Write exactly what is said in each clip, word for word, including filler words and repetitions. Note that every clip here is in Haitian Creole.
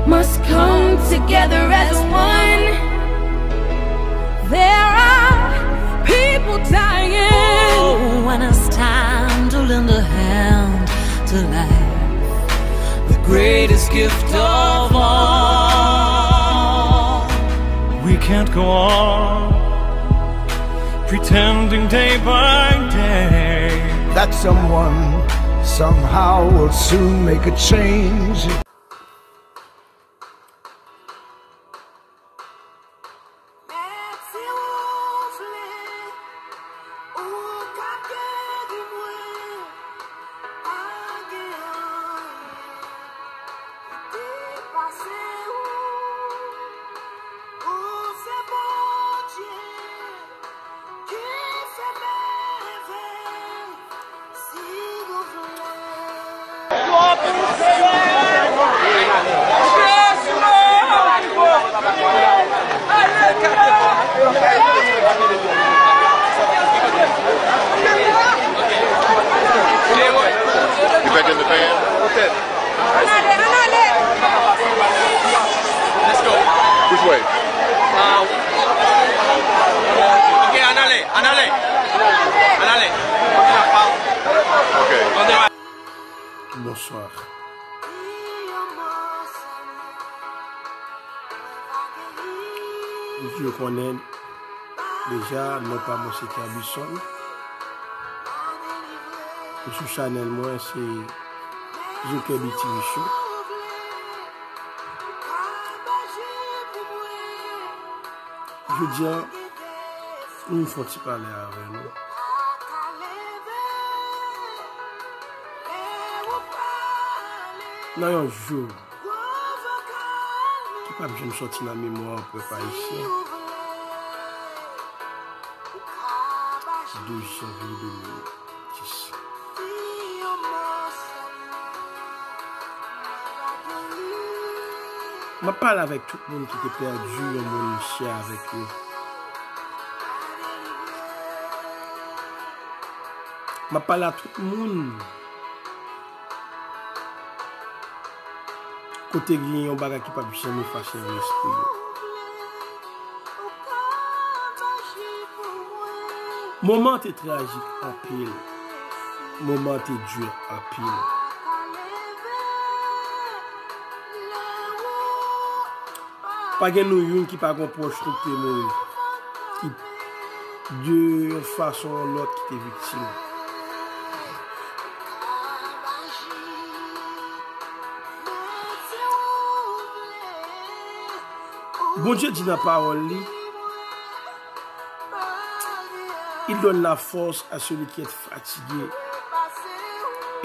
Must come together as one. There are people dying. Oh, when it's time to lend a hand to life, the greatest gift of all. We can't go on pretending day by day that someone somehow will soon make a change. Mèt, si ou vle, ou ka geri mwen. Pa gen anyen ki depase ou. Ou se Bondye ki fè mèvèy. You back in the van? Let's go. Which way? Ok, ann ale, ann ale. Ann ale. Ok. Bonswa. Mesye konnen deja, non pa mwen se Kerbyson. Sou chanèl mwen se Zo Kerby T V Show. Jodi a, nou fè yon ti pale avè nou. Nan yon jou ki p ap janm sòti nan memwa pèp ayisyen, douz janvye de mil dis. M ap pale avèk tout moun ki te pèdi yon moun chè avèk yo. M ap pale a tout moun kote gen yon bagay ki p ap janm efase nan lespri yo. Moman an te trajik anpil. Moman an te di anpil. Pa gen nou youn ki pa gen yon pwòch nou ki te mouri, ki de yon fason ou lòt ki te viktim. Bondye di nan pawòl li, Il donne la force à celui qui est fatigué.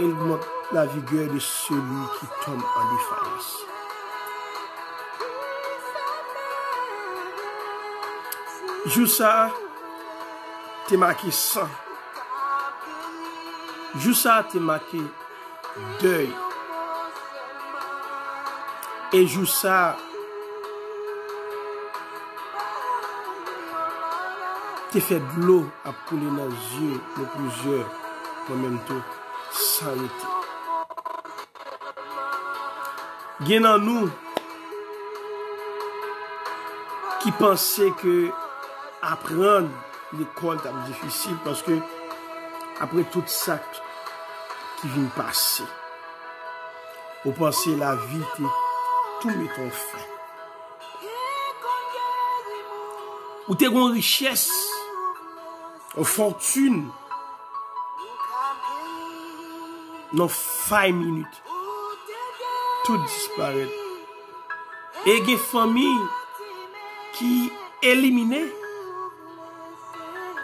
Il augmente la vigueur de celui qui tombe en défaillance. Jou sa a te make san. Jou sa a te make dèy. E jou sa a te fè dlo ap koule nan zye nou plizyè, mwen menm tou, san rete. Gen nan nou ki panse ke aprann lekòl t ap difisil, paske apre tout sa k-, ki vin pase, ou panse lavi te tou mete yon fen. Ou te gen yon richès, yon fòtin, nan fay minit, tout disparèt. E gen fanmi ki elimine.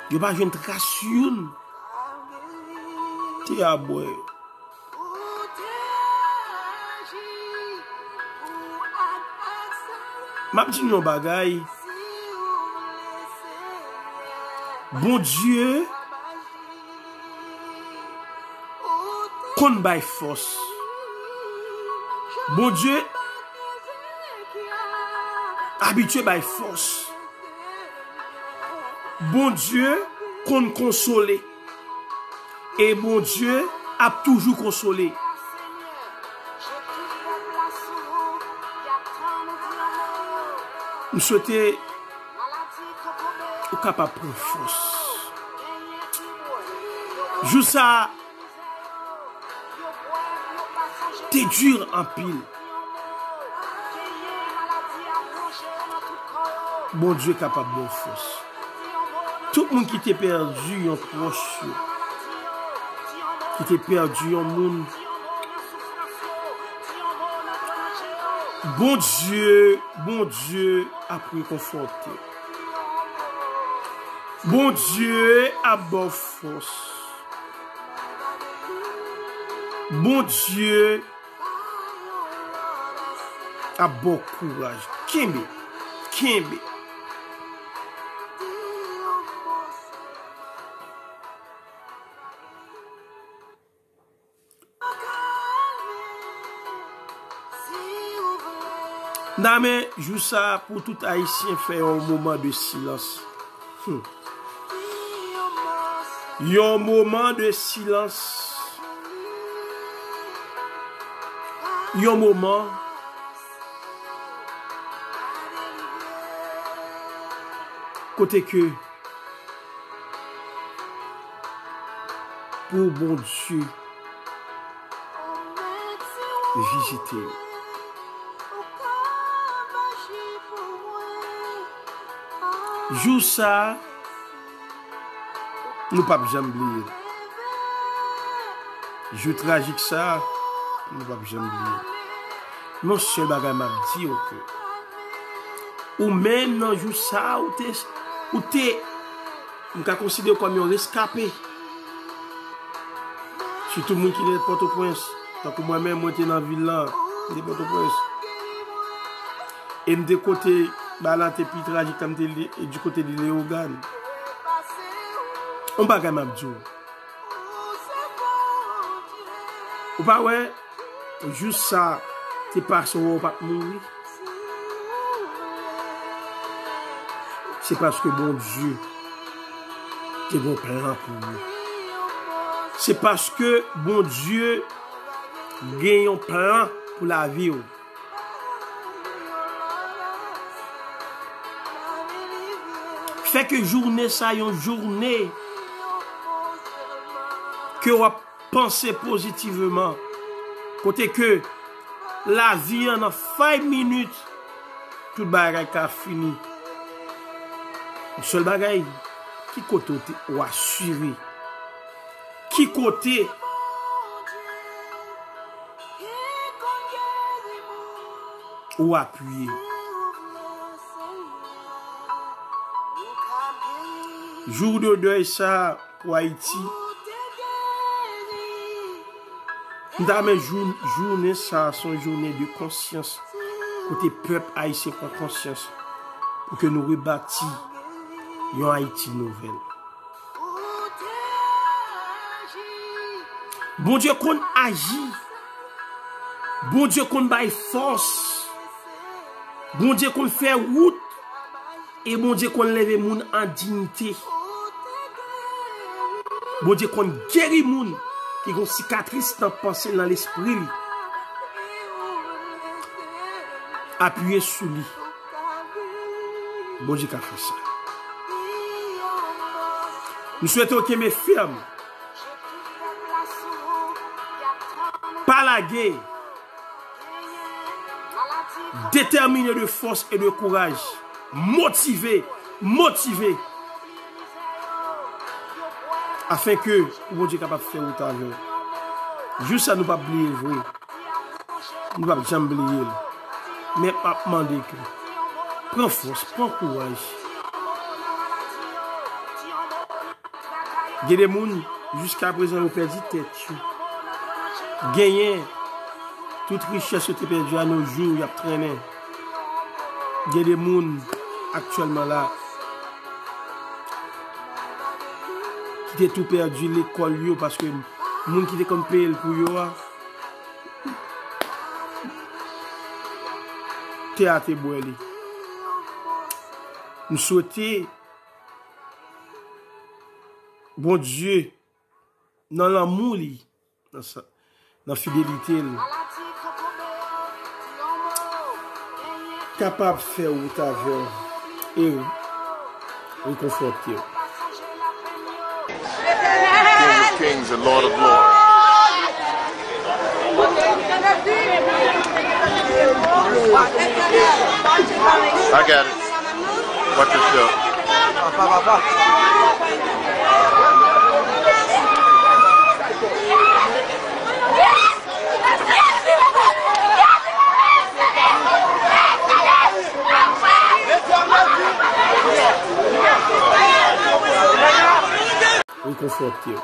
Yo pa jwenn tras youn. Te a bwè. M ap di nou yon bagay. Bondye konn bay fòs. Bondye abitye bay fòs. Bondye konn konsole. E Bondye ap toujou konsole. M swete ou kapab pran fòs. Jou sa a te di anpil. Bondye kapab ba w fòs. Tout moun ki te pèdi yon pwòch yo, ki te pèdi yon moun, Bondye, Bondye ap rekonfòte. Bondye ap ba w fòs. Bondye ap ba w kouraj. Kenbe, kenbe. Nan men jou sa a, pou tout Ayisyen fè yon moman de silans. Hmm. Yon moman de silans. Yon moman kote ke pou Bondye vizite yo. Jou sa a, nou p ap janm bliye l. Jou trajik sa a, nou p ap janm bliye l. Men yon sèl bagay m ap di w ke ou menm nan jou sa a, ou te, ou te, m ka konsidere w kòm yon reskape. Sitou moun ki nan Pòtoprens, tankou mwen menm, mwen te nan vil lan, m te Pòtoprens. E m te kote, bagay la te pi trajik, kan m te li, e di kote de Leyogàn. Yon bagay m ap di w. Ou pa wè, jou sa te pase, w wè w pa t mouri. Se paske Bondye te gen yon plan pou ou. Se paske Bondye gen yon plan pou lavi w. Fè ke jounen sa yon jounen ke w ap panse pozitivman. Kote ke lavi an nan five minit, tout bagay ka fini. Yon sèl bagay, ki kote w te, w asire? Ki kote ou apiye? Jou de dèy sa a, pou Ayiti. M ta renmen jou-, jounen sa a se yon jounen de konsyans, kote pèp ayisyen pran konsyans pou ke nou rebati yon Ayiti nouvèl. Bondye konn aji. Bondye konn bay fòs. Bondye konn fè wout. E Bondye konn leve moun an diyite. Bondye konn geri moun ki gon sikatris nan panse l, nan lespri li. Apiye sou li. Bondye ka fè sa. M swete w kenbe fèm. Pa lage. Detèmine de fòs e de kouraj. Motive, motive. Afen ke pou Bondye kapab fè wout avè w. Jou sa nou p ap bliye vre. Nou p ap janm bliye l. Men m ap mande ke pran fòs, pran kouraj. Gen de moun, jiska prezan, yo pèdi tèt yo. Genyen, tout richès yo te pèdi a no jou, y ap trennen. Gen de moun, aktyèlman la, ki te tou pèdi lekòl yo, paske moun ki te konn peye l pou yo a, tè a te bwè li. M swete Bondye, nan lanmou li, nan sa, nan fidelite l, kapab fè wout avè w e rekonfòte w. King of kings and Lord of lords. I got it. Watch yourself. Rekonfòte w.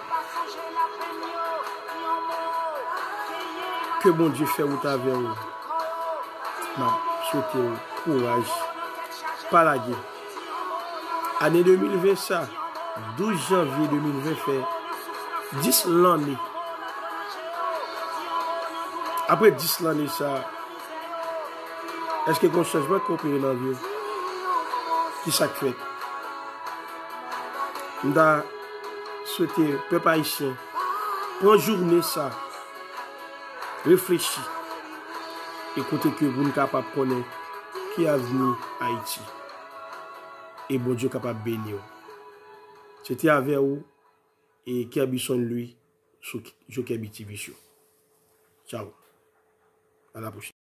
Ke Bondye fè wout avè w. M ap swete w kouraj. Pa lage. Ane de mil ven sa, douz janvye de mil ven fè dis lanne. Apre dis lanne sa, èske gen yon chanjman k opere nan vi w? Ki sa k fèt? M ta swete pèp ayisyen pran jounen sa, reflechi, e kote ke pou n kapab konnen ki avni Ayiti. E Bondye kapab beni w. Se te avè w, e Kerbyson Louis sou Joker B T V Show. Tchao. A la pwochèn.